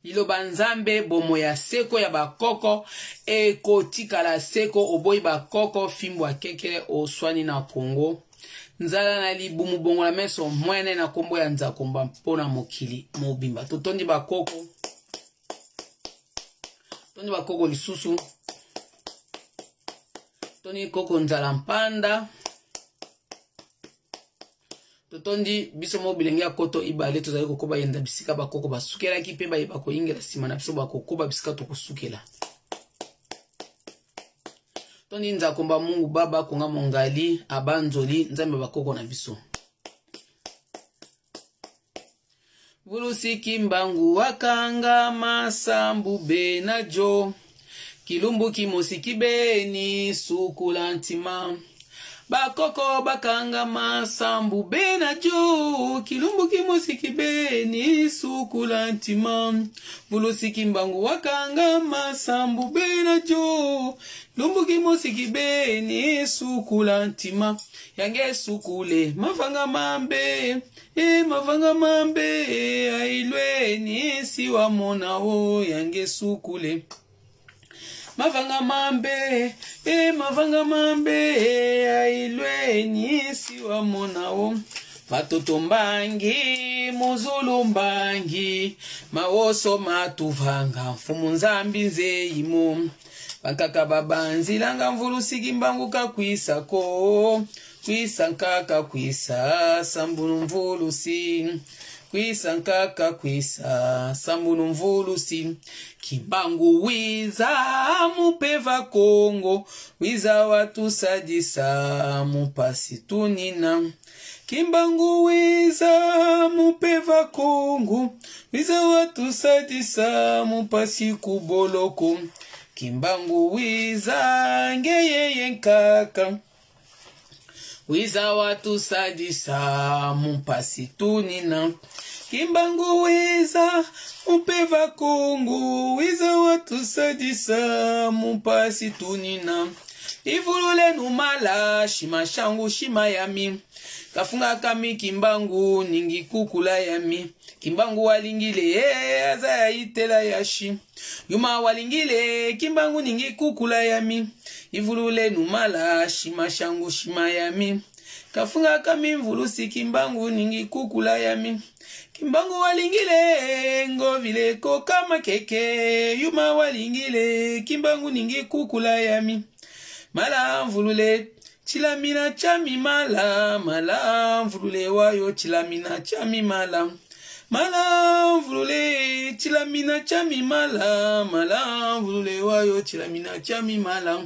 Liloba Nzambe bomo ya seko ya bakoko ekotikala seko oboyi bakoko fimbo ya kekele oswani na Congo nzala na libumu bongola meso mwene na kombo ya nzakomba mpo na mokili mobimba totondi bakoko tondi bakoko lisusu tondi koko nzala mpanda Totondi biso mo bilenge ya koto ibale tozali kokoba yenda bisika bakoko basukelaki mpe baye bakoyingela nsima na biso bakokoba bisika tokosukela. Tondi nzakomba mungu baba konga mongali abanzoli nzambe bakoko na biso. Vulusi kimbangu wakanga masambu bena jo kilumbu kimosi kibeni sukula ntima bakoko bakanga masambu bena jo kilumbu kimosi kibeni sukula ntima vulusi kimbangu wakanga masambu bena jo lumbu kimosi kibeni sukula ntima yange sukule mavanga mambe E mavanga mambe ailweni siwa mona o yange sukule mavanga mambe e mavanga mambe ailweni siwa mona o fatoto mbangi muzulu mbangi mawoso matuvanga mfumu nzambi nzeimo bankaka babanzilanga mvulusiki mbangu kakwisako kwisa nkaka kwisa sambunu mvulusi kwisa nkaka kwisa sambunu mvulusi kimbangu wiza mupeva kongo wiza watusadisa mupasi tunina kimbangu wiza mupeva kongo wiza watusadisa mupasi kuboloko kimbangu wiza ngeyeye nkaka wiza watusadisa mumpasi tunina kimbangu wiza mupeva kongo wiza watusadisa mumpasi tunina ivulule numala shima shangu shima yami kafunga kami kimbangu ningi kukula yami kimbangu walingile ye aza ya itela yashi yuma walingile kimbangu ningi kukula yami ivulule numala shima shangu shima yami kafunga kami mvulusi kimbangu ningi kukula yami kimbangu walingile ngovile kokama keke yuma walingile kimbangu ningi kukula yami mala mvulule chilamina chami mala mala mvulule wayo chilamina chami mala mala mvulule chilamina chami mala mala mvulule wayo chilamina chami mala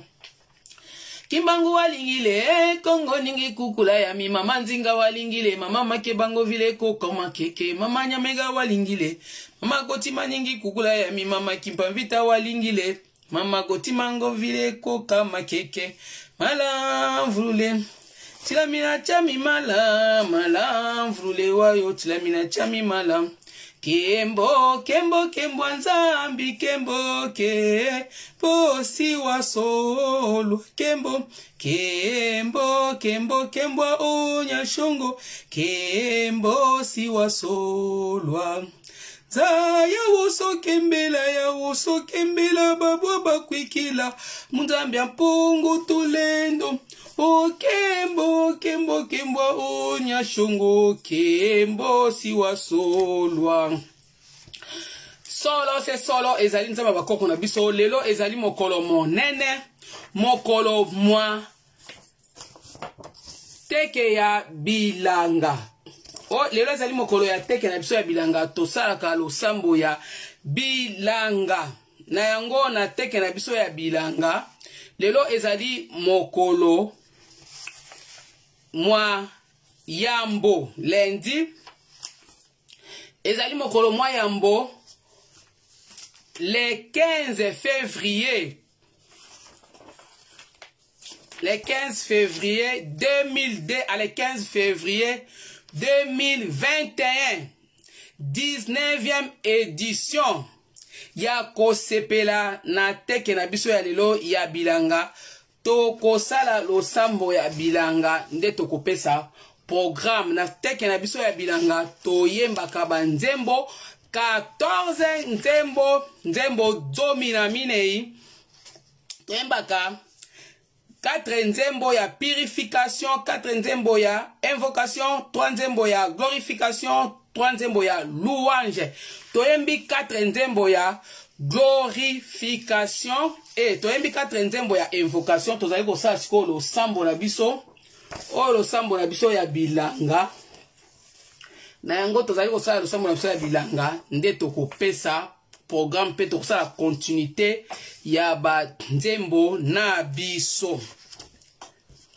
kimbangu walingile kongo ningi kukula yami mama nzinga walingile mama makebango vile kokoma keke mama nyamega walingile mama kotima ningi kukula yami mama kimpamvita walingile mama kotimango vile kokama keke mala mvulule tilamina chami mala mala mvulule wayo tilamina chami mala kembo kembo kembo nzambi kembo ke posi wa solo kembo kembo kembo kembo onyashongo kembo si wa solwa za ya woso kembela ya woso kembela babwa bakwikila munzambi ya mpungu tulendo o kembo kembo kembo onyashongo kembo si wa solwa solo se solo ezali nzambe ya bakoko na biso lelo ezali mokolo monene mokolo mwa teke ya bilanga o lelo ezali mokolo ya teke na biso ya bilanga tosalaka losambo ya bilanga na yango na teke na biso ya bilanga lelo ezali mokolo mwa yambo lundi ezali mokolo mwa yambo le 15 février le 15 février 2002 à le 15 février 2021 19e édition ya kosepela na teke na biso ya lelo ya bilanga tokosala losambo ya bilanga nde tokopesa programme na teke na biso ya bilanga toyembaka banzembo. 14 nzembo, nzembo 14. Toyembaka 4 nzembo ya purification, 4 nzembo ya invocation, 3 nzembo ya glorification, 3 nzembo ya louange. Toyembi 4 nzembo ya glorification e toyembi 4 nzembo ya invocation. Tozali kosala sikoyo losambo na biso, oyo losambo na biso ya bilanga. Na yango tozali kosala losambo na biso ya bilanga nde tokopesa programme mpe tokosala continuité ya banzembo na biso.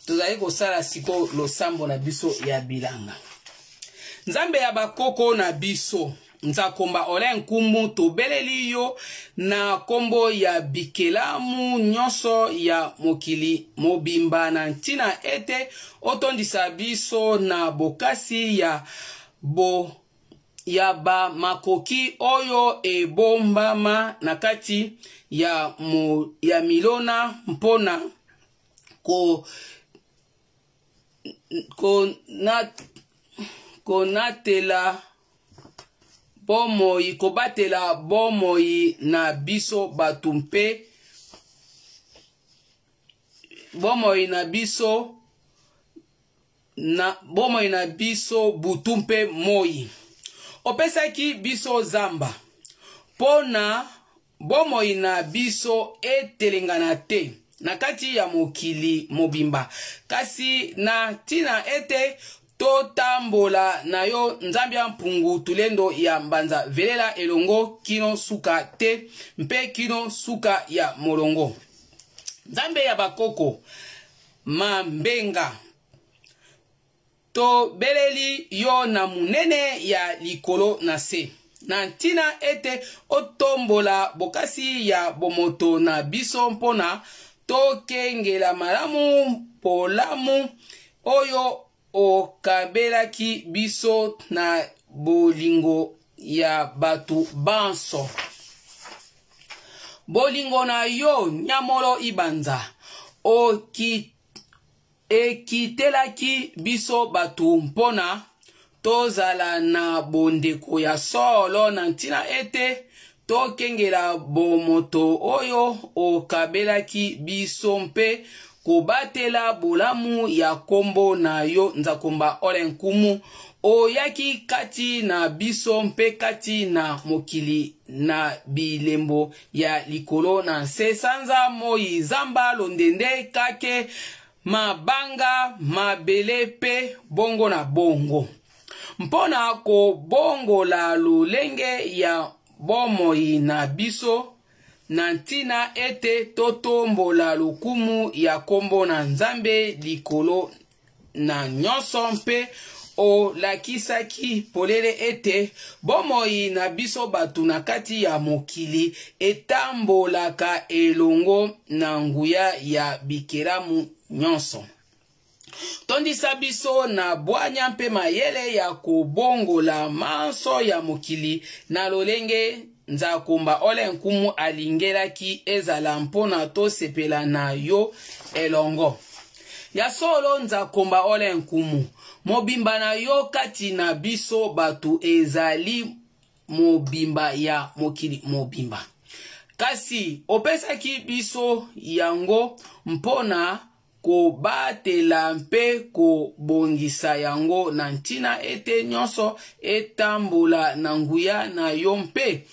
Tozali kosala sikoyo losambo na biso ya bilanga. Nzambe ya bakoko na biso, Nzakomba Ole Nkumu, tobeleli yo na kombo ya bikelamu nyonso ya mokili mobimba na ntina ete otondisa biso na bokasi ya bo ya ba makoki oyo ebombama na kati ya, mo, ya milona mpona ko, ko na, konatela bomoi, kobatela bomoi na biso bato mpe bomoi na biso na bomoi na biso butu mpe moi. Opesaki biso zamba mpo na bomoi na biso etelengana te na kati ya mokili mobimba, kasi na ntina ete totambola na yo Nzambe ya mpungu tulendo ya mbanza velela elongo kino suka te mpe kino suka ya molongo. Nzambe ya bakoko mambenga, tobeleli yo na monene ya likolo na se, na ntina ete otombola bokasi ya bomoto na biso mpona tokengela malamu polamu oyo okabelaki biso na bolingo ya bato banso. Bolingo na yo Nyamolo Ibanza oki ekitelaki biso bato mpona tozala na bondeko ya solo na ntina ete tokengela bomoto oyo okabelaki biso mpe kobatela bolamu ya kombo na yo Nzakomba Ole Nkumu. Oyaki kati na biso mpe kati na mokili na bilembo ya likolo na nse, sanza, moi, zamba, londende, kake, mabanga, mabele mpe bongo na bongo, mpo na kobongola lolenge ya bomoi na biso na ntina ete totombola lokumu ya kombo na Nzambe likolo na nyonso, mpe olakisaki polele ete bomoi na biso bato na kati ya mokili etambolaka elongo na nguya ya bikelamu nyonso. Tondisa biso na bwanya mpe mayele ya kobongola manso ya mokili na lolenge Nzakomba Ole Nkumu alingelaki ezala mpona tosepela na yo elongo. Ya solo Nzakomba Ole Nkumu, mobimba na yo kati na biso bato ezali mobimba ya mokili mobimba. Kasi opesaki biso yango mpona kobatela mpe kobongisa yango na ntina ete nyonso etambola na nguya na yo mpe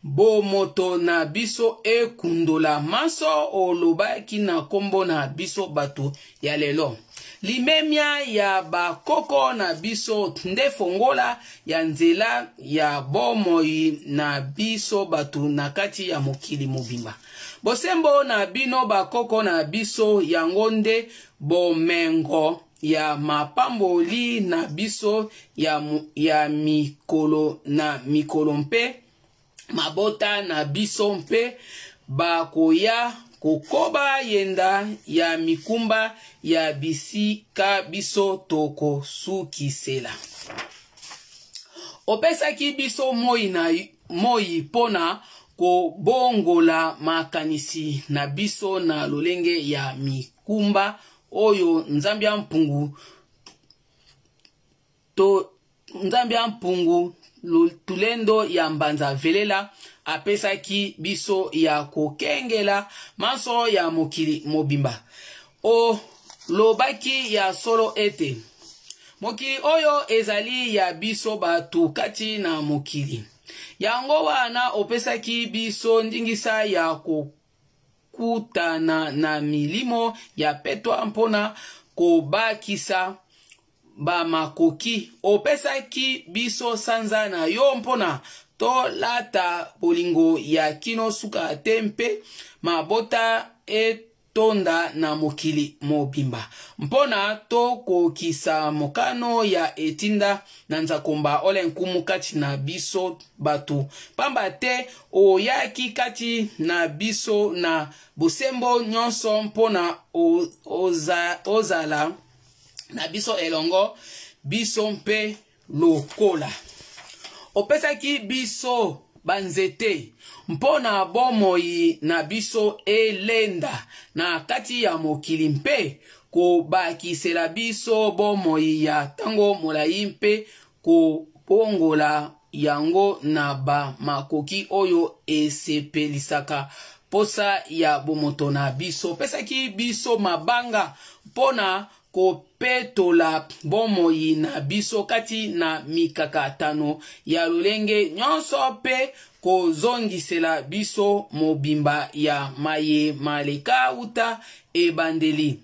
bomoto na biso ekundola manso olobaki na nkombo na biso bato ya lelo. Limemia ya bakoko na biso nde fongola ya nzela ya bomoi na biso bato na kati ya mokili mobimba. Bosembo na bino bakoko na biso yango nde bomengo ya mapamboli na biso ya, ya mikolo na mikolo mpe mabota na biso mpe bakoya kokoba yenda ya mikumba ya bisika biso tokosukisela. Opesaki biso moi na moi mpona kobongola makanisi na biso na lolenge ya mikumba oyo Nzambe ya mpungu to Nzambe ya mpungu Tulendo ya Mbanza Velela apesaki biso ya kokengela manso ya mokili mobimba. Olobaki ya solo ete mokili oyo ezali ya biso bato kati na mokili. Yango wana opesaki biso ndingisa ya kokutana na milimo ya petwa mpona kobakisa bamakoki. Opesaki biso sanza na yo mpona tolata bolingo ya kino suka te mpe mabota etonda na mokili mobimba mpona tokokisa mokano ya etinda na Nzakomba Ole Nkumu kati na biso bato, pamba te oyaki kati na biso na bosembo nyonso mpona ozala na biso elongo, biso mpe lokola. Opesaki biso banzete mpo na bomoi na biso elenda na kati ya mokili mpe kobakisela biso bomoi ya ntango molai mpe kobongola yango na ba makoki oyo esepelisaka posa ya bomoto na biso. Opesaki biso mabanga mpo na kopetola bomoi na biso kati na mikakatano ya lolenge nyonso mpe kozongisela biso mobimba ya maye maleka uta ebandeli,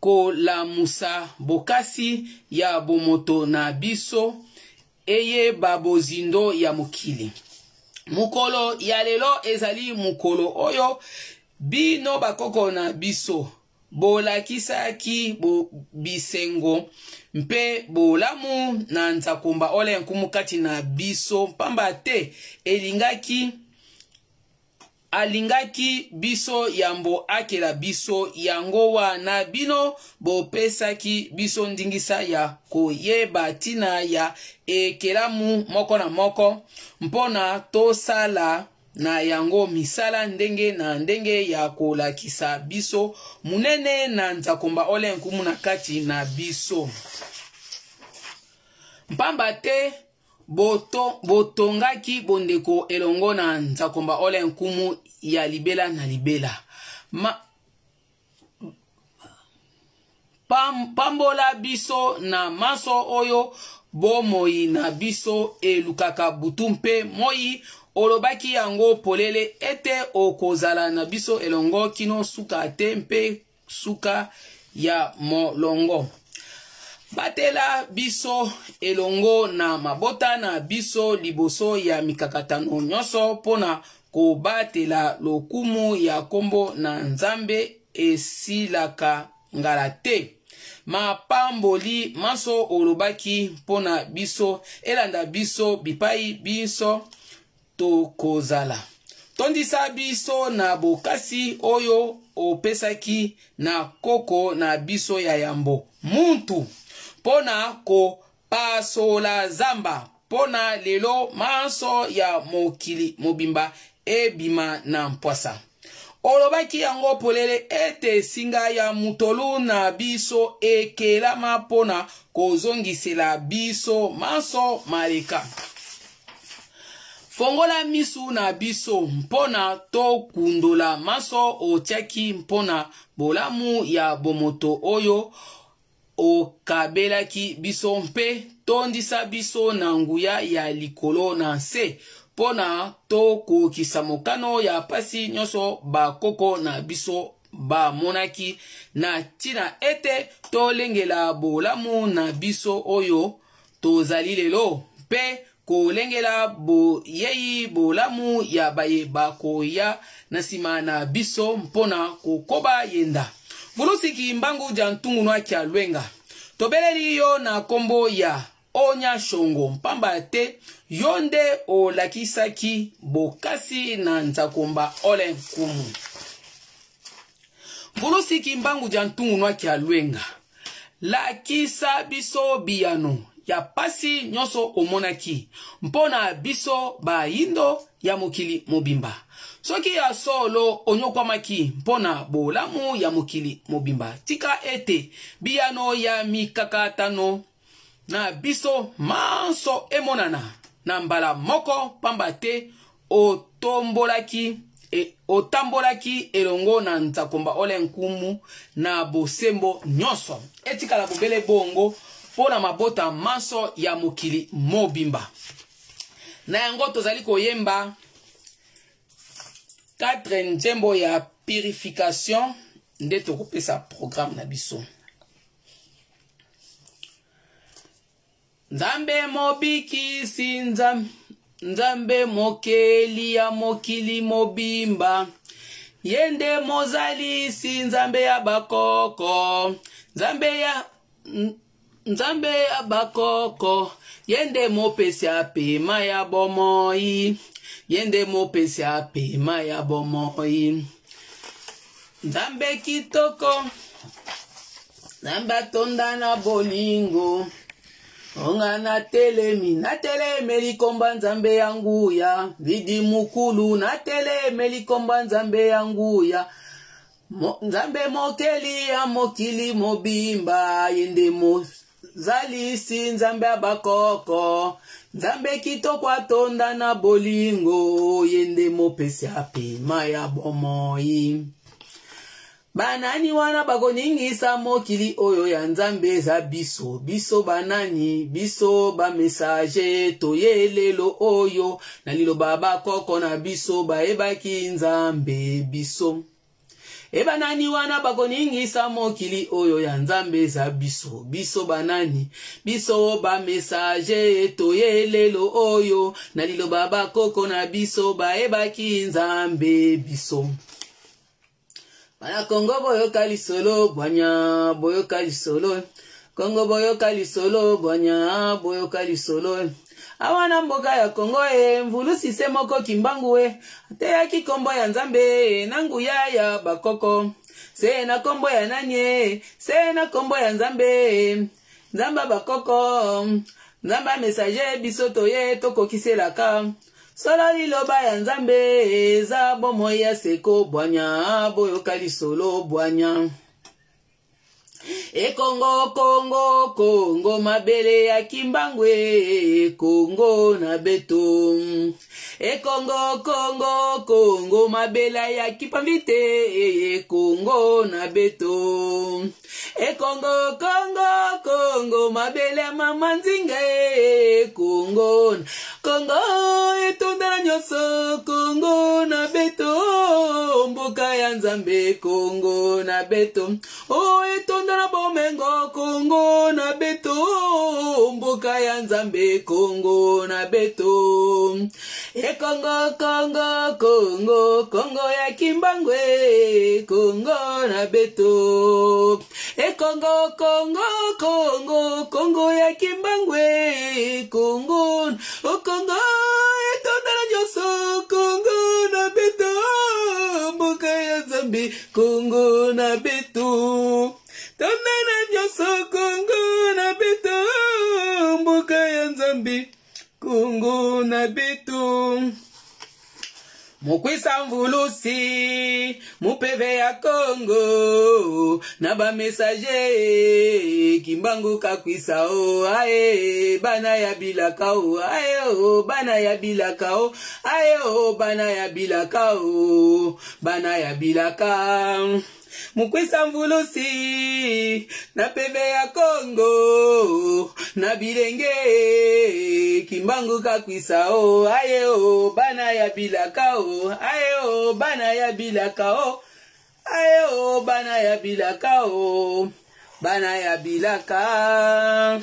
kolamusa bokasi ya bomoto na biso eyeba bozindo ya mokili. Mokolo ya lelo ezali mokolo oyo bino bakoko na biso bolakisaki bisengo mpe bolamu na Nzakomba Ole Nkumu kati na biso, mpamba te elingaki alingaki biso yambo akela biso. Yango wana bino bopesaki biso ndingisa ya koyeba ntina ya ekelamu moko na moko mpo na tosala na yango misala ndenge na ndenge ya kolakisa biso monene na Nzakomba Ole Nkumu na kati na biso. Mpamba te botongaki bondeko elongo na Nzakomba Ole Nkumu ya libela na libela. Pambola biso na manso oyo bomoi na biso elukaka butu mpe moi. Olobaki yango polele ete okozala na biso elongo kino suka te mpe suka ya molongo. Batela biso elongo na mabota na biso liboso ya mikakatano nyonso mpo na kobatela lokumu ya nkombo na Nzambe esilaka ngala te. Mapamboli manso olobaki mpo na biso elanda biso bipai biso tokozala. Tondisa biso na bokasi oyo opesaki na koko na biso ya yambo muntu mpo na kopasola zamba, mpo na lelo manso ya mokili mobimba ebima na mpwasa. Olobaki yango polele ete singa ya mutolu na biso ekelama mpo na kozongisela biso manso maleka. Fongola misu na biso mpo na tokundola manso otiaki mpo na bolamu ya bomoto oyo okabelaki biso, mpe tondisa biso na nguya ya likolo na nse mpo na tokokisa mokano ya pasi nyonso bakoko na biso bamonaki na ntina ete tolengela bolamu na biso oyo tozali lelo mpe kolengela boyei bolamu ya baye bakoya na nsima na biso mpo na kokoba yenda. Vulusiki mbangu ja ntungunu akia lwenga. Tobeleli yo na kombo ya Onya Shongo, mpamba te yo nde olakisaki bokasi na Nzakomba Ole Nkumu. Vulusiki mbangu ja ntungunu akia lwenga. Lakisa biso biyano ya pasi nyonso omonaki mpo na biso bayindo ya mokili mobimba. Soki ya solo onyokwamaki mpo na bolamu ya mokili mobimba, tika ete biyano ya mikakatano na biso manso emonana na mbala moko, pamba te otombolaki e, otambolaki elongo na Nzakomba Ole Nkumu na bosembo nyonso. Etikala bobele bongo mpo na mabota manso ya mokili mobimba. Na yango tozali koyemba 4 nzembo ya purification nde tokopesa programme na biso. Nzambe mobikisi, Nzambe, Nzambe mokeli ya mokili mobimba, ye nde mozalisi, Nzambe ya bakoko, Nzambe ya Nzambe ya bakoko, ye nde mopesi ya pema ya bomoi, ye nde mopesi ya pema ya bomoi. Nzambe kitoko, Nzambe atonda na bolingo, onga natelemi, natelemeli komba Nzambe ya nguya, Vidi mukulu, natelemeli komba Nzambe ya nguya. Nzambe mokeli ya mokili mobimba, ye nde mozalisi, Nzambe ya bakoko, Nzambe kitoko atonda na bolingo, ye nde mopesi ya pema ya bomoi. Banani wana bakoningisa mokili oyo ya Nzambe eza biso, biso banani, biso ba messager toye lelo oyo na liloba bakoko na biso bayebaki Nzambe biso. E banani wana bakoningisa mokili oyo ya Nzambe eza biso, biso banani, biso ba messager toye lelo oyo na liloba bakoko na biso bayebaki Nzambe biso. Bana Kongo boyoka lisolo bwanya, boyoka lisolo Kongo, boyoka lisolo bwanya, boyoka lisolo. Awa na mboka ya Kongo e, mvulusi se moko Kimbangu e, ateyaki kombo ya Nzambe e, na nguya ya bakoko. Se na kombo ya nani e, se na kombo ya Nzambe e, Nzambe ya bakoko, Nzambe ya messager biso toye tokokiselaka. Solo liloba ya Nzambe eza bomoi ya seko bwanya, boyoka lisolo bwanya. E Kongo, Kongo, Kongo, mabele ya Kimbangu e, Kongo na beto. E Kongo, Kongo, Kongo, mabele ya Kipamvite e, Kongo na beto. E Kongo, Kongo, Kongo, mabele ya mama Nzinga e, Kongo. Kongo etonda na nyonso, Kongo na beto, mboka ya Nzambe, Kongo na beto. O etonda na bomengo, Kongo na beto, mboka ya Nzambe, Kongo na beto. E Kongo, Kongo, Kongo, Kongo ya Kimbangu e, Kongo na beto. E Kongo, Kongo, Kongo, Kongo ya Kimbangu e, Kongo. O Kongo etonda na nyonso, Kongo na beto, mboka ya Nzambe, Kongo na beto. Tonda na nyonso, Kongo na beto, mboka ya Nzambe, Kongo na beto. Mokwisa mvulusi mupeve ya Kongo na ba messager Kimbangu kakwisa o ae bana ya bilaka o ae o bana ya bilaka o ae o bana ya bilaka o bana ya bilaka. Mukwisa mvulusi na peve ya Kongo na bilenge Kimbangu kakwisa o aye o bana ya bilaka o aye o bana ya bilaka o aye o bana ya bilaka o bana ya bilaka.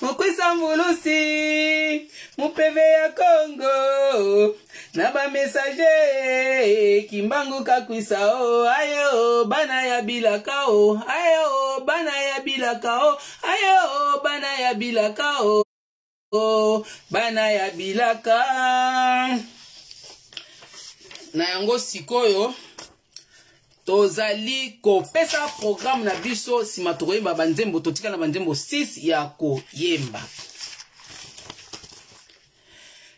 Mukwisa mvulusi mupeve ya Kongo na ba messager Kimbangu kakwisa o aye o bana ya bilaka o aye o bana ya bilaka o aye o bana ya bilaka o bana ya bilaka. Na yango sikoyo tozali kopesa programme na biso, nsima tokoyemba banzembo, totika na banzembo 6 ya koyemba.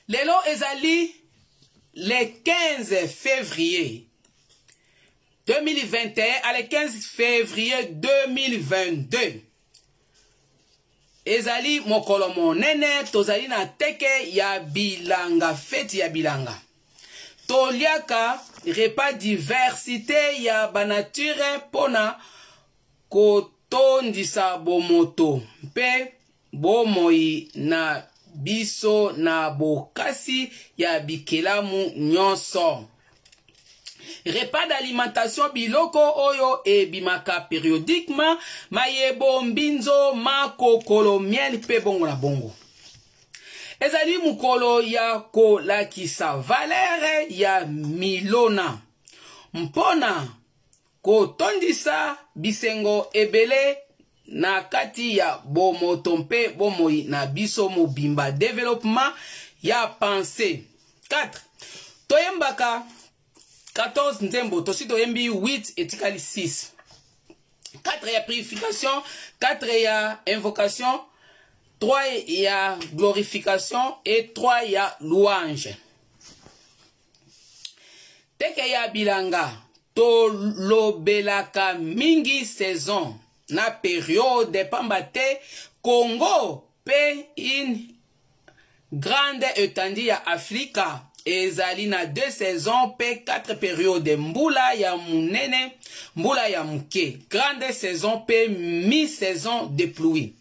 Lelo ezali le 15 février 2021 à le 15 février 2022. Ezali mokolo monene, tozali na teke ya bilanga, feti ya bilanga. Toliaka repas diversite ya banature mpo na kotondisa bomoto mpe bomoi na biso na bokasi ya bikelamu nyonso. Repas d'alimentation, biloko oyo ebimaka periodiquement, mayebo, mbinzo, makokolo, miel mpe bongo na bongo. Ezali mokolo ya kolakisa valere ya milona mpo na kotondisa bisengo ebele na kati ya bomoto mpe bomoi na biso mobimba, developpement ya pensee. 4 toyembaka 14 nzembo, tosi toyembi 8, etikali 6. 4 ya purification, 4 ya invocation, 3 ya glorification et 3 ya louange. Teke ya bilanga, tolobelaka mingi saison na periode pamba te Congo pe une grande etendue ya Afrika ezali na deux saisons pe quatre periodes, mbula ya munene, mbula ya muke, grande saison pe mi-saison de pluie,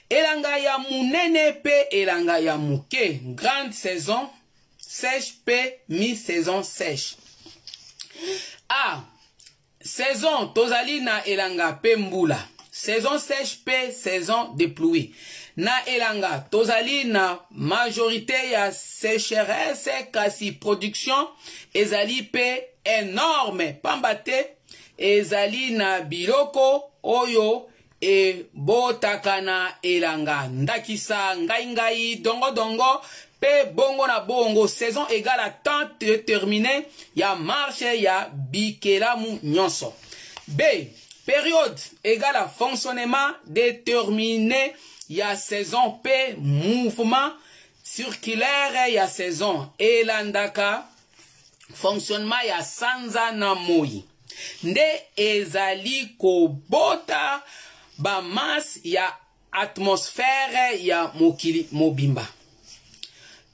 elanga ya munene pe elanga ya muke, grande saison sèche pe mi-saison sèche. A. Saison, tozali na elanga pe mbula, saison sèche pe saison de pluie. Na elanga, tozali na majorite ya sécheresse, kasi production ezali pe énorme pamba te ezali na biloko oyo ebotaka na elanga, ndakisa ngai-ngai, dongo-dongo pe bongo na bongo. Saison égale à temps déterminé ya marche ya bikelamu nyonso. B. Période égale à fonctionnement déterminé ya saison pe mouvement circulaire ya saison elandaka fonctionnement ya sanza na moi nde ezali kobota ba masse ya atmosphère ya mokili mobimba.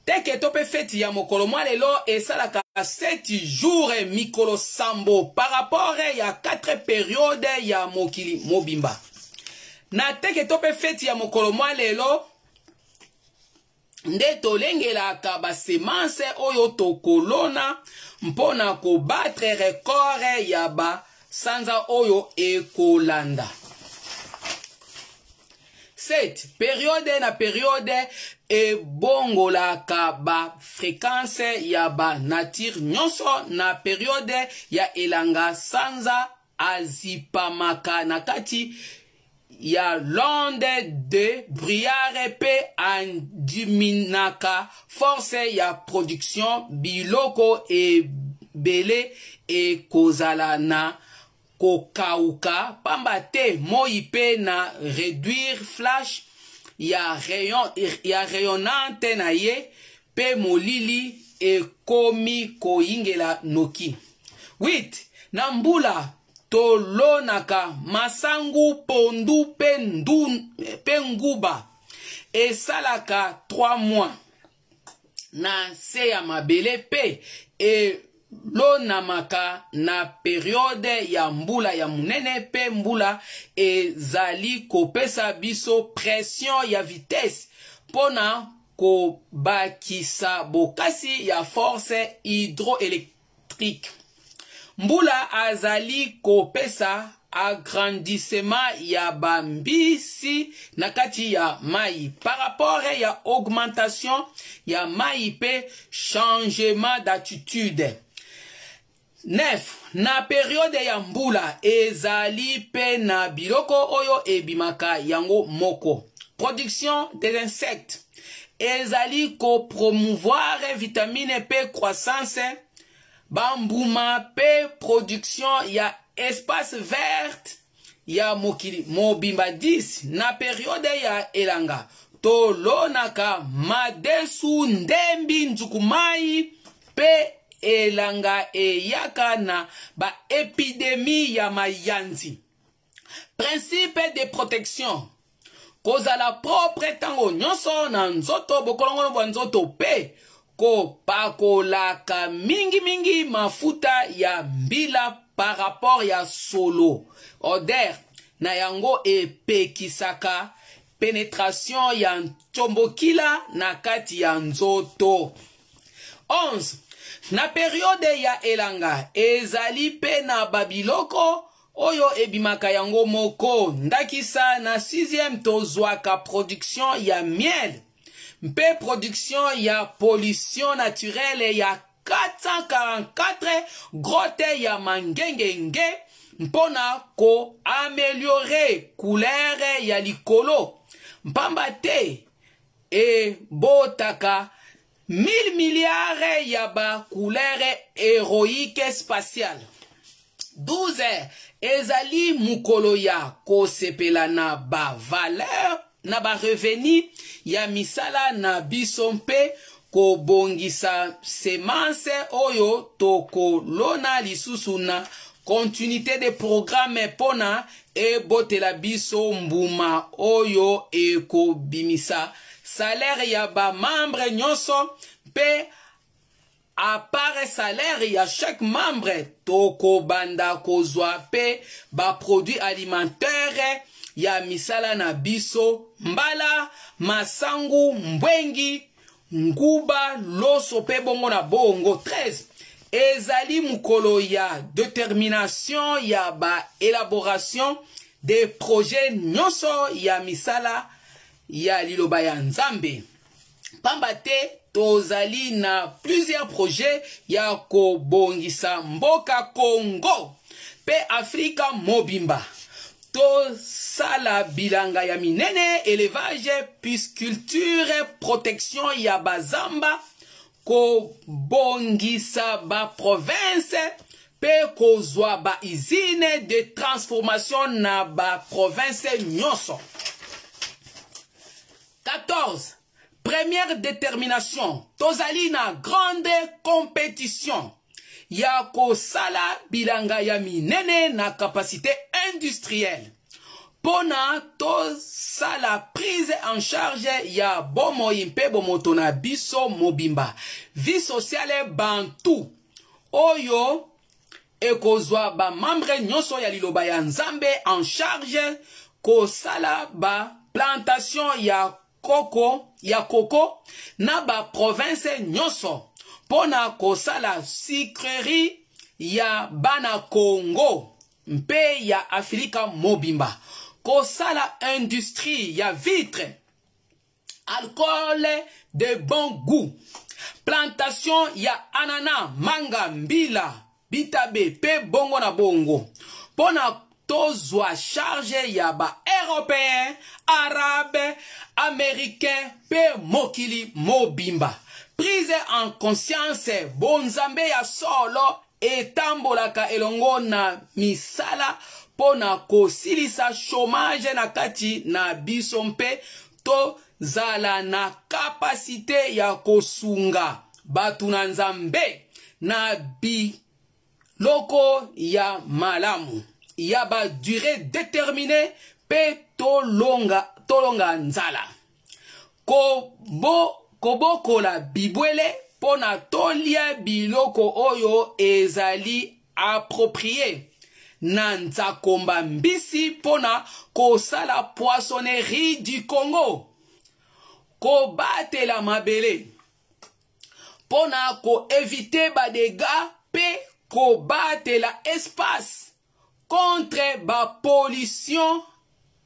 Teke to pe feti ya mokolo mwa lelo esalaka 7 jours, mikolo sambo, par rapport ya 4 periode ya mokili mobimba. Na teke to pe feti ya mokolo mwa lelo nde tolengelaka basemanse oyo tokolona mpo na kobatre record ya basanza oyo ekolanda. 7 periode na periode ebongolaka ba fréquence ya ba nature nyonso. Na periode ya elanga, sanza azipamaka na kati ya l'onde de brouillard mpe andiminaka force ya production. Biloko ebele ekozala na kokauka pamba te moi mpe na réduire flash ya rayon, ya rayonnante na ye mpe molili ekomi koyingela noki. 8 na mbula tolonaka masangu, pondu mpe ndu, mpe nguba esalaka 3 mois na se ya mabele mpe elonamaka na periode ya mbula ya monene, mpe mbula ezali kopesa biso pression ya vitesse mpo na kobakisa bokasi ya force hydroélectrique. Mbula azali kopesa agrandissement ya bambisi na kati ya mai par rapport ya augmentation ya mai mpe changement d'attitude. 9 na periode ya mbula ezali mpe na biloko oyo ebimaka yango moko, production des insectes ezali kopromouvoir vitamine mpe croissance bambuma mpe production ya espace verte ya mokili mobimba. 10 na periode ya elanga tolonaka madesu, ndembi, nzukumai mpe elanga eyaka na baepidemie ya mayanzi. Principe de protection. Kozala propre ntango nyonso na nzoto, bokolongono bwa nzoto mpe kopakolaka mingimingi mafuta ya mbila par rapport ya solo odeur na yango epekisaka penetration ya ntombokila na kati ya nzoto. 11. Na periode ya elanga ezali mpe na babiloko oyo ebimaka yango moko, ndakisa na 6e tozwaka production ya miel mpe production ya pollution naturelle ya 444 grotte ya mangengenge mpo na koameliore couleur ya likolo, mpamba te ebotaka 1000 milliards ya ba couleur héroïque spatiale. 12 ezali mokolo ya kosepela na ba valeur na ba revenu ya misala na biso mpe kobongisa semence oyo tokolona lisusu na continuité de programme mpona ebotela biso mbuma oyo ekobimisa salaire ya ba membre nyonso mpe à part salaire ya chaque membre tokobanda kozwa mpe ba produits alimentaires ya misala na biso, mbala, masangu, mbwengi, nguba, loso mpe bongo na bongo. 13 ezali mokolo ya determination ya ba élaboration de projet nyonso ya misala ya liloba ya Nzambe, pamba te tozali na plusieurs projets ya kobongisa mboka Congo mpe Afrika mobimba. Tosala bilanga ya minene, élevage, pisciculture, protection ya bazamba, kobongisa ba province mpe kozwa ba usine de transformation na ba province nyonso. 14. Première détermination, tozali na grande compétition ya kosala bilanga ya minene na capacité industrielle mpona tosala prise en charge ya bomoi mpe bomoto na biso mobimba, vie sociale bantu oyo ekozwa bamembre nyonso ya liloba ya Nzambe en charge, kosala ba plantation ya koko na ba province nyonso mpo na kosala sucrerie ya bana Congo mpe ya Afrika mobimba, kosala industrie ya vitre, alcool de bon goût, plantation ya anana, manga, mbila, bitabe mpe bongo na bongo, mpo na tozwa charge ya ba européen, arabe, américain mpe mokili mobimba. Prise en conscience, bonzambe ya solo etambolaka elongo na misala mpo na kosilisa chômage na kati na biso mpe tozala na kapasite ya kosunga bato na Nzambe na biloko ya malamu ya ba durée déterminée mpe tolonga nzala, kobokola bibwele mpo na tolia biloko oyo ezali approprié na nzakomba mbisi mpo na kosala poissonnerie du Congo, kobatela mabele mpo na koevite badégâts mpe kobatela espace contre bapollution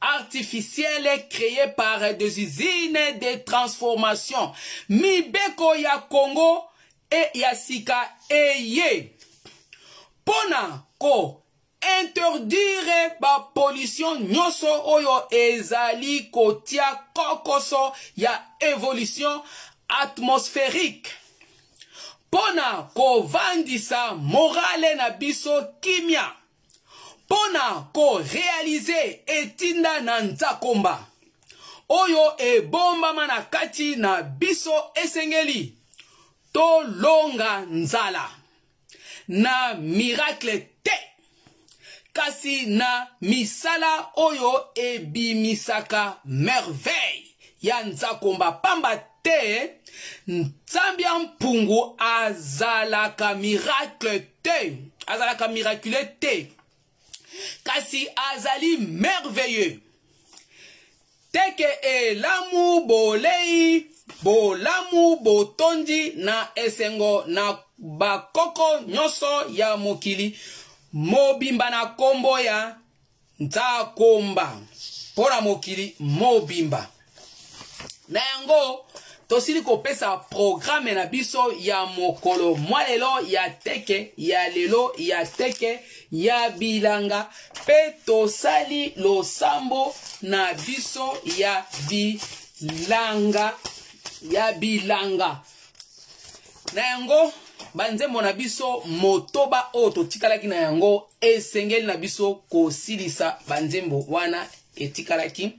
artificielle créée par des usines de transformation. Mibeko ya Congo e ya sika eye mpona ko interdire bapollution nyonso oyo ezali kotia kokoso ya évolution atmosphérique, mpo na kovandisa morale na biso kimia, mpo na korealize etinda na nzakomba oyo ebombama na kati na biso. Esengeli tolonga nzala na miracle te. kasi na misala oyo ebimisaka merveille ya Nzakomba, pamba te Nzambe ya Mpungu azalaka miracle te, azalaka miraculeux te, kasi azali merveilleux. Teke elamu bolei bolamu botondi na esengo na bakoko nyonso ya mokili mobimba na kombo ya Nzakomba mpo na mokili mobimba. Na yango tosili kopesa programe na biso ya mokolo mwa lelo ya teke ya lelo ya teke ya bilanga, mpe tosali losambo na biso ya bilanga ya bilanga. Na yango banzembo na biso motoba oyo totikalaki na yango, esengeli na biso kosilisa banzembo wana etikalaki.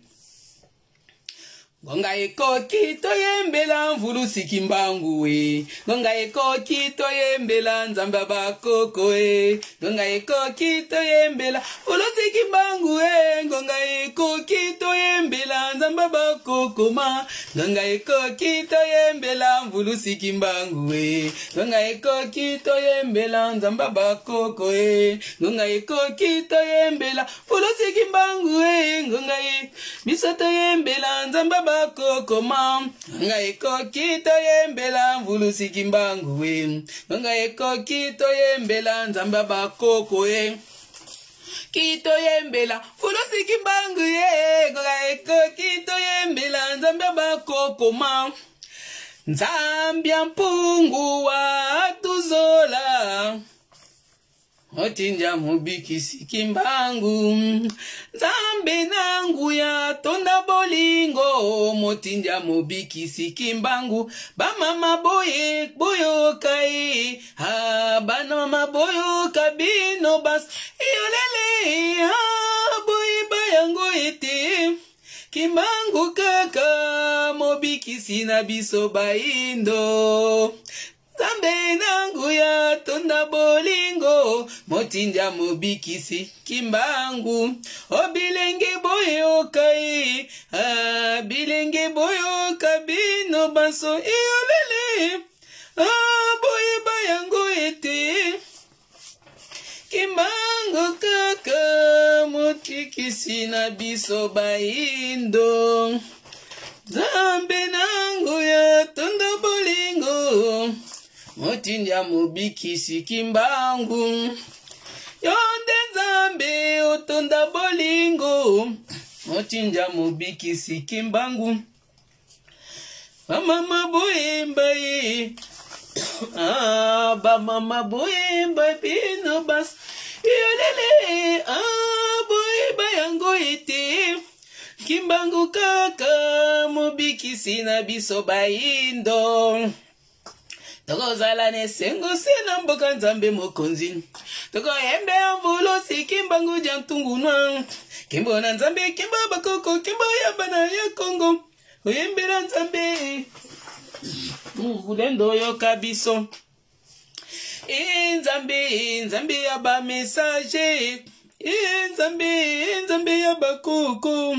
Ngonga ekoki toyembela Mvulusi Kimbangu e, ngonga ekoki toyembela Nzambe ya bakoko e, ngonga ekoki toyembela Mvulusi Kimbangu e, ngonga ekoki toyembela Nzambe ya bakoko ma, ngonga ekoki toyembela Mvulusi Kimbangu e, ngonga ekoki toyembela Nzambe ya bakoko e, ngonga ekoki toyembela Mvulusi Kimbangu e, ngonga e biso toyembela Nzambe bakokoma, ngonga ekoki toyembela Mvulusi Kimbangu e, ngonga ekoki toyembela Nzambe bakoko e, kitoyembela Mvulusi Kimbangu e, ngonga ekoki toyembela Nzambe bakokoma. Nzambe ya Mpungu wa tuzola otinja mobikisi Kimbangu, Nzambe na nguya tonda bolingo, motinja mobikisi Kimbangu. Bamama boye boyoka ye, ha bana mama boyoka bino bas yolele, ha boyeba yango ete Kimbangu kaka mobikisi na biso baindo. Nzambe na nguya tonda bolingo, motinda mobikisi Kimbangu. O bilenge boyoka ye, ah, bilenge boyoka bino banso eyolele, ah, boyeba yango ete Kimbangu kaka motikisi na biso baindo. Nzambe na nguya tonda bolingo, motinda mobikisi Kimbangu. Yo nde Nzambe otonda bolingo, motinda mobikisi Kimbangu. Bamama boyemba ye, ah, bamama boyemba bino bas yolele, ah, boyeba yango ete Kimbangu kaka mobikisi na biso baindo. Tokozala na esengo se na mboka Nzambe mokonzi, tokoyembela Mvulusi Kimbangu dia ntungunwa. Kimbo na Nzambe, kimbo bakoko, kimbo ya bana ya Kongo, oyembela Nzambe mvulendo yoka biso. E Nzambe, Nzambe ya ba messager, e Nzambe, Nzambe ya bakoko,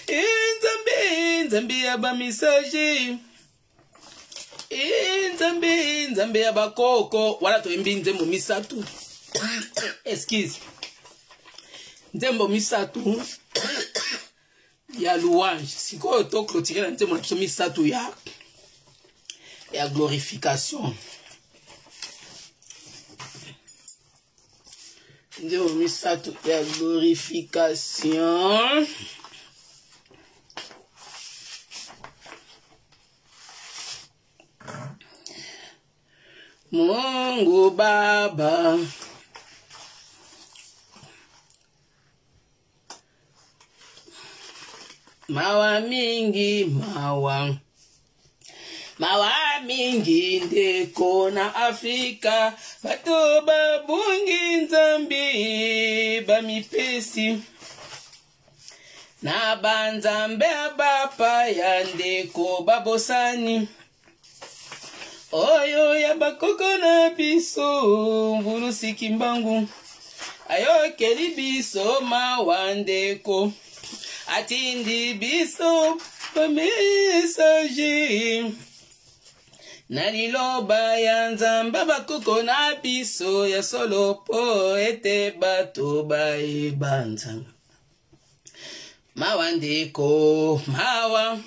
e Nzambe, Nzambe ya ba messager, e Nzambe, Nzambe ya bakoko. Wana toyembi nzembo misato, excuse, nzembo misato ya louange. Sikoyo to clôturer na nzembo na biso misato ya glorification. Nzembo misato ya glorification. Mungu Baba, mawa mingi, mawa mawa mingi ndeko na Afrika, bato babungi Nzambe bamipesi na banzambe ya bapaya, ndeko babosani oyo ya bakoko na biso. Mvulusi Kimbangu, Ayokeli biso mawa ndeko, atindi biso bamessage na liloba ya Nzambe bakoko na biso ya solo, po ete bato bayeba Nzambe. Mawa ndeko, mawa,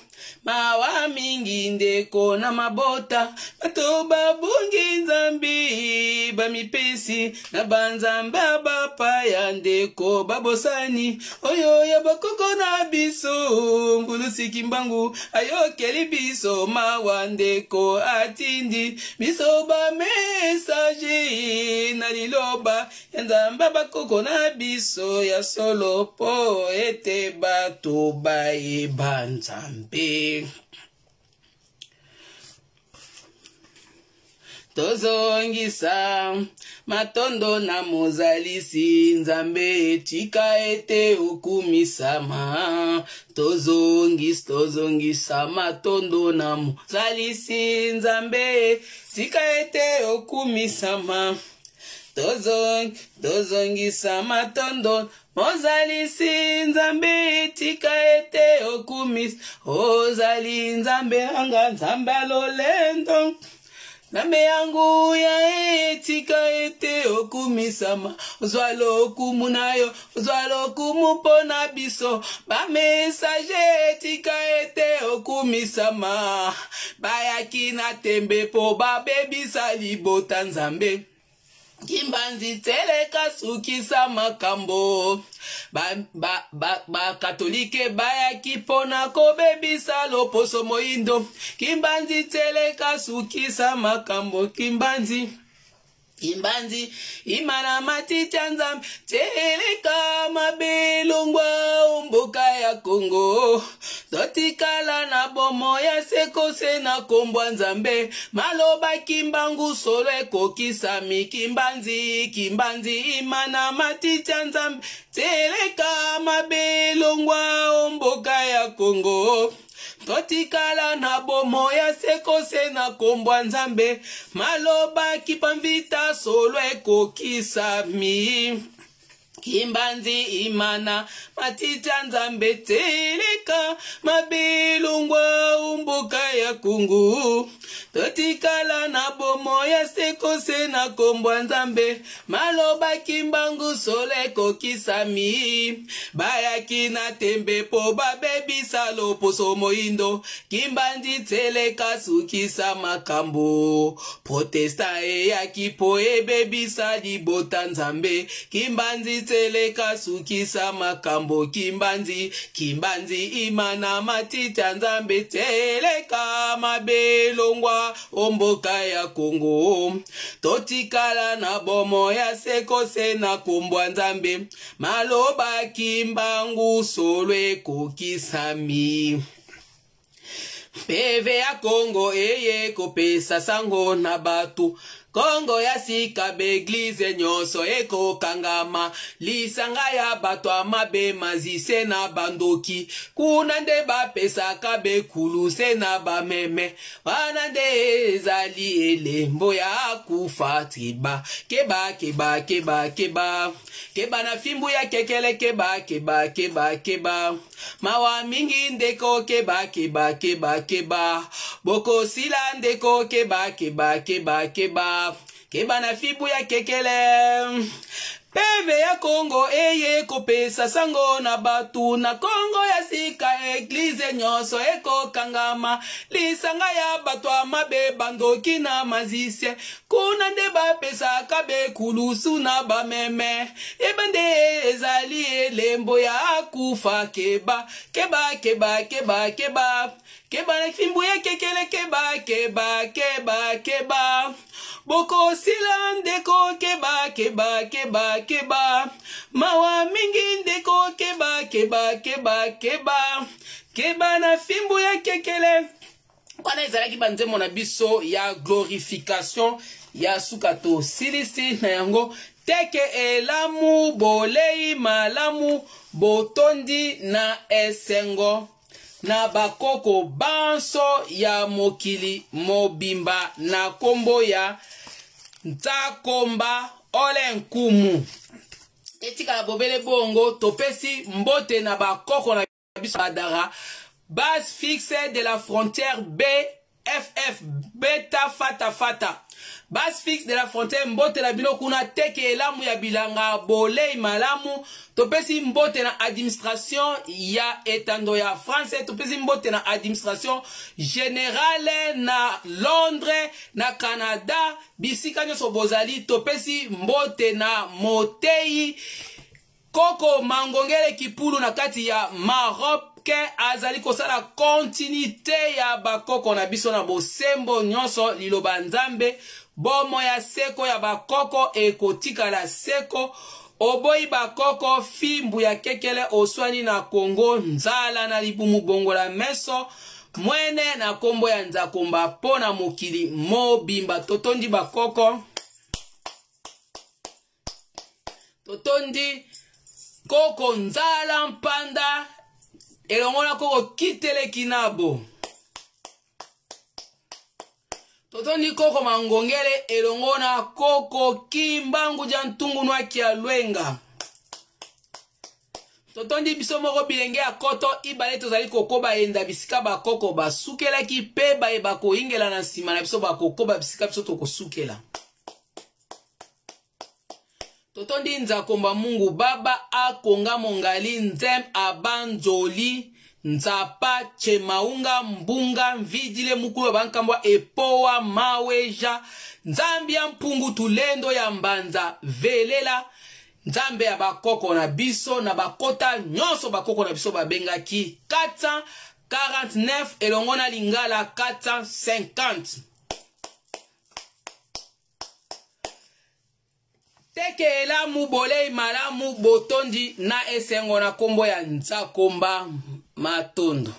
mawa mingi ndeko na mabota, bato babungi Nzambe, bamipesi na banzambe bapaya ndeko, babosani oyo ya bakoko na biso. Mvulusi Kimbangu ayokeli biso mawa ndeko, atindi biso bamessage na liloba ya Nzambe bakoko na biso ya solo, po ete bato bayeba Nzambe. Tozongisa matondo na Mozalisi Nzambe, tika ete okumisama. Tozongisa, tozongisa matondo na Mozalisi Nzambe, tika ete okumisama. Tozongisa matondo Mozalisi Nzambe, tika ete okumisa. Ozali Nzambe anga, Nzambe alolendo, Nzambe yangu ya, etika ete okumisama. Ozwa lokumu na yo, ozwa lokumu mpo na biso bamessage, etika ete okumisama. Bayaki na tembe mpo babebisa libota Nzambe. Kimbanzi teleka sukisa makambo. Bakatolike ba, ba, bayaki mpona kobebisa loposo moyindo. Kimbanzi teleka sukisa makambo. Kimbanzi, Kimbanzi imana matiti ya Nzambe, teleka mabe longwa mboka ya Kongo, totikala na bomo ya seko se na kombwa Nzambe. Maloba Kimbangu solo ekokisami. Kimbanzi, Kimbanzi imana matiti ya Nzambe, teleka mabe longwa mboka ya Kongo, totikala na bomo ya seko se na kombwa Nzambe. Maloba Kipamvita solo ekokisami. Kimbanzi imana matiti ya Nzambe, teleka mabe longwa mboka ya Kungu, totikala na bomo ya seko se na kombwa Nzambe. Maloba Kimbangu solo ekokisami. Bayaki na tembe mpo babebisa loposo moyindo. Kimbandi teleka sukisa makambo. Protestant eyaki mpo ebebisa libota Nzambe. Kimbanzi teleka sukisa makambo. Kimbanzi, Kimbanzi imana matiti ya Nzambe, teleka mabe longwa omboka ya Kongo, totikala na bomo ya seko se na kombwa Nzambe. Maloba Kimbangu solo ekokisami. Peve ya Kongo eye kopesa sango na bato Kongo ya sika, baeglize nyonso ekokangama. Lisanga ya bato ya mabe, mazise na bandoki, kuna nde bapesaka bekulu se na bameme. Wana nde ezali elembo ya kufa. Triba keba, keba, keba, keba, keba na fimbu ya kekele. Keba, keba, keba, keba. Mawa mingi ndeko, keba, keba, keba, keba. Bokosila ndeko, keba, keba, keba, keba, keba na fimbu ya kekele. Peve ya Kongo eye kopesa sango na bato na Kongo ya sika, eglize nyonso ekokangama. Lisanga ya bato ya mabe, bandoki na mazisie, kuna nde bapesaka bekulusu na bameme. Yeba nde ezali elembo ya kufa. Keba, keba, keba, keba, keba, keba na fimbu ya kekele. Keba, keba, keba, keba. Bokosila ndeko, keba, keba, keba, keba. Mawa mingi ndeko, keba, keba, keba, keba, keba na fimbu ya kekele. Wana ezalaki banzembo na biso ya glorification ya suka. Tosilisi na yango. Teke elamu, bolei malamu, botondi na esengo na bakoko banso ya mokili mobimba na nkombo ya Ntakomba Ole Nkumu. Etikala bobele bongo. Topesi mbote na bakoko na biso badara base fixe de la frontière BFF, beta fata fata, base fixe de la frontière. Mbote na bino kuna, teke elamu ya bilanga, bolei malamu. Topesi mbote na administration ya etando ya France, topesi mbote na administration générale na Londres, na Canada, bisika nyonso bozali. Topesi mbote na motei koko Mangongele Kipulu na kati ya Maroc, azali kosala continuité ya bakoko na biso na bosembo nyonso. Liloba Nzambe, bomo ya seko ya bakoko ekotikala seko. Oboyi bakoko, fimbu ya kekele oswani na Kongo, nzala na libumu, bongola meso mwene na nkombo ya Nzakomba mpo na mokili mobimba. Totondi bakoko, totondi koko Nzala Mpanda elongo na koko Kiteleki nabo. Totondi koko Mangongele elongo na koko Kimbangu ja Ntungu nwaki ya Lwenga. Totondi biso moko bilenge ya koto ibale, tozali kokoba yenda bisika bakoko basukelaki, mpe baye bakoyingela na nsima na biso bakokoba bisika biso tokosukela. Totondi Nzakomba Mungu Baba akonga mongali nzem abanzoli nzapa chemaunga mbunga mvidile mukulu ya bankambwa epowa maweja Nzambi ya mpungu tulendo ya mbanza velela, Nzambe ya bakoko na biso na bakota nyonso. Bakoko na biso babengaki 449 elongo na lingala 450. Teke elamu, bolei malamu, botondi na esengo na nkombo ya Nzakomba. Matondo.